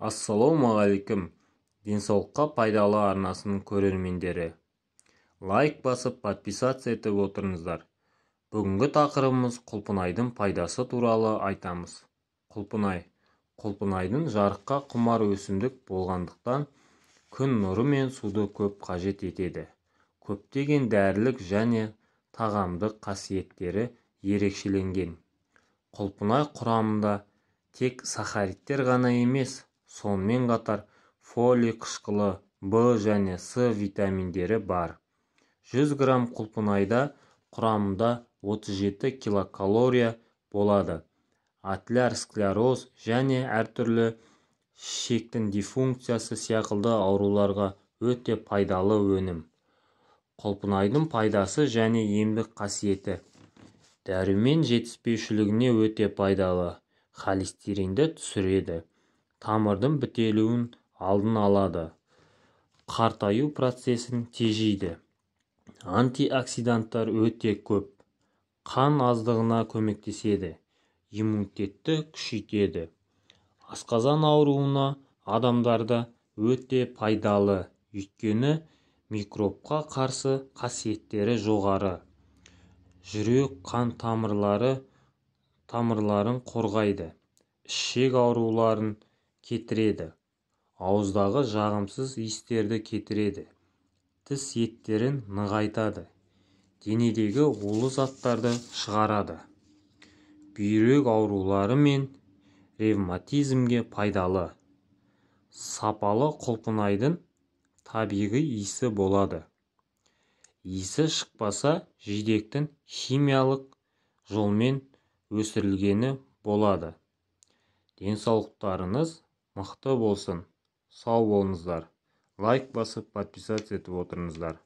Ассалаумағалейкум, денсаулыққа пайдалы арнасының көрермендері! Лайк басып, подписаться етіп отырыңыздар. Бүгінгі тақырыбымыз құлпынайдың пайдасы туралы айтамыз. Құлпынай. Құлпынайдың жарыққа құмар өсімдік болғандықтан күн нұры мен суды көп қажет етеді. Көптеген дәрілік және тағамдық қасиеттері ерекшеленген. Құлпынай құрамында тек сахаридтер ғана емес, сонымен қатар фолий қышқылы, В және С витаминдері бар. 100 грамм құлпынайда құрамында 37 килокалория болады. Атеросклероз және әртүрлі ішектің дисфункциясы секілді ауруларға өте пайдалы өнім. Құлпынайдың пайдасы және емдік қасиеті. Дәрумен жетіспеушілігіне өте пайдалы, холестеринді түсіреді, тамырдың бітелуін алдын алады, қартаю процесін тежейді. Антиоксиданттар өте көп, қан аздығына көмектеседі, иммунитетті күшейтеді. Асқазан ауруына адамдарда өте пайдалы, өйткені микробқа қарсы қасиеттері жоғары. Жүрек қан тамырларын қорғайды, ішек ауруларын кетіреді, ауыздағы жағымсыз иістерді кетіреді, тіс еттерін нығайтады, денедегі улы заттарды шығарады. Бүйрек аурулары мен ревматизмге пайдалы. Сапалы құлпынайдың табиғи иісі болады. Иісі шықпаса, жидектің химиялық жолмен өсірілгені болады. Денсаулықтарыңыз мықты болсын, сау болыңыздар. Лайк басып, подписаться етіп отырыңыздар.